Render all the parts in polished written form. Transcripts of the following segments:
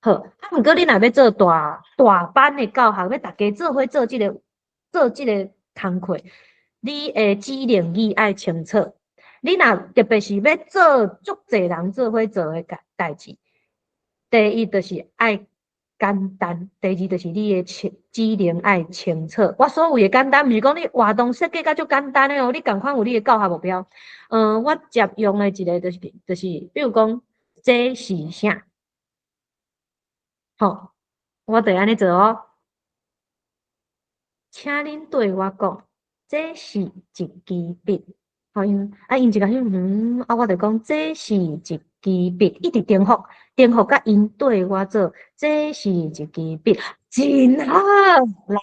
好，啊，毋過你若欲做大大班的教學，欲逐家做伙做這個工課，你的指令語愛清楚。你若特別是欲做足濟人做伙做的代誌，第一就是愛簡單，第二就是你的指令愛清楚。我所謂的簡單，毋是講你活動設計甲足簡單的哦，你仝款有你的教學目標。我接用的一個就是，比如講，這是啥？吼，我就按呢做哦。請恁對我講，這是一支筆。吼，𪜶啊，𪜶一共想，啊，我就講這是一支筆，一直重複，重複甲𪜶對我做，這是一支筆，真好，來，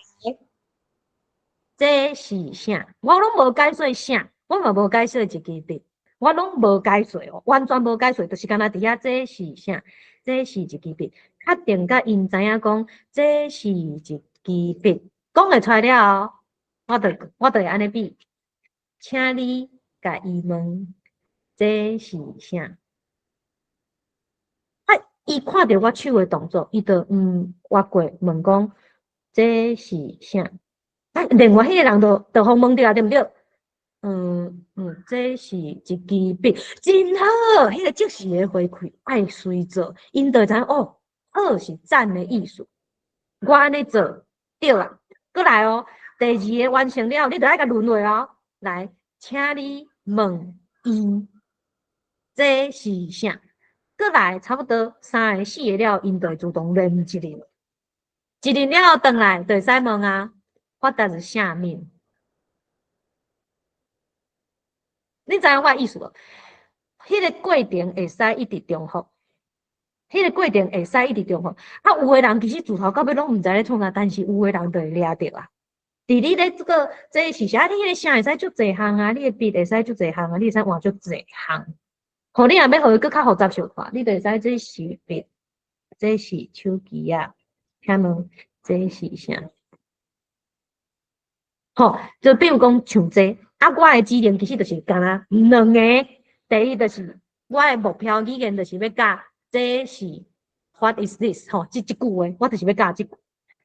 這是啥？我攏無解說啥，我嘛無解說一支筆，我攏無解說哦，完全無解說，就是干焦佇遐，這是啥？這是一支筆，確定甲𪜶知影講，這是一支筆，講會出來了後，我就會按呢比，請你共伊問，這是啥？啊，伊看著我手的動作，伊就越過問講，這是啥？啊，另外彼個人就予問著啊，對毋對？這是一支筆，真好，彼個即時的回饋愛隨做，𪜶就會知影哦，好是讚的意思。我按呢做對啦，閣來哦，第二个完成了，你著愛共輪落哦。來，請你問伊，這是啥？閣來差不多三个四个了，𪜶就會自動連一輪，一輪了後轉來就會使問啊，What does 啥 mean？你知影我的意思無？彼個過程會使一直重複，彼個過程會使一直重複。啊，有的人其實自頭到尾攏毋知咧創啥，但是有的人就會掠著啊。佇你咧這個這是啥？你彼個聲會使足濟項啊，你的筆會使足濟項啊，你會使換足濟項。吼，你若欲予伊閣較複雜小可，你就會使這是筆，這是手機仔，請問這是啥？吼，就比如講像這，啊，我的指令其實就是干焦兩個。第一就是我的目標語言就是欲教這是 What is this？吼，這句話我就是欲教這句。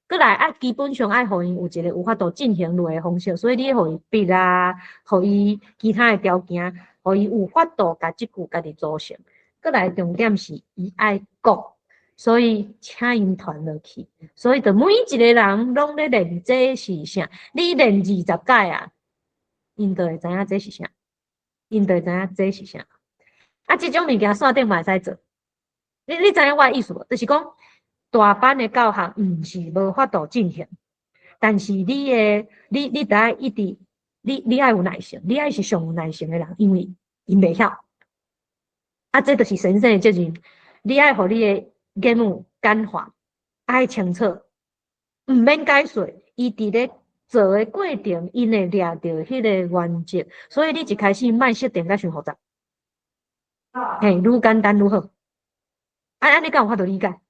閣來啊，基本上愛予𪜶有一個有法度進行落的方式，所以你予伊筆啊，予伊其他的條件，予伊有法度共這句家己組成。閣來重點是伊愛講，所以請𪜶傳落去。所以就每一個人攏咧練這是啥？你練20擺啊，𪜶就會知影這是啥，𪜶就會知影這是啥。啊，這種物件線頂嘛會使做。你知影我的意思無？就是講大班的教學毋是無法度進行，但是你的你你著愛一直，你愛有耐性，你愛是上有耐性的人，因為𪜶袂曉。啊，這就是先生的責任，你愛予你的言語簡化，愛清楚，毋免解說，伊佇咧做的過程，𪜶會掠著彼個原則，所以你一開始莫設定甲傷複雜，嘿，愈簡單愈好。啊，按呢敢有法度理解？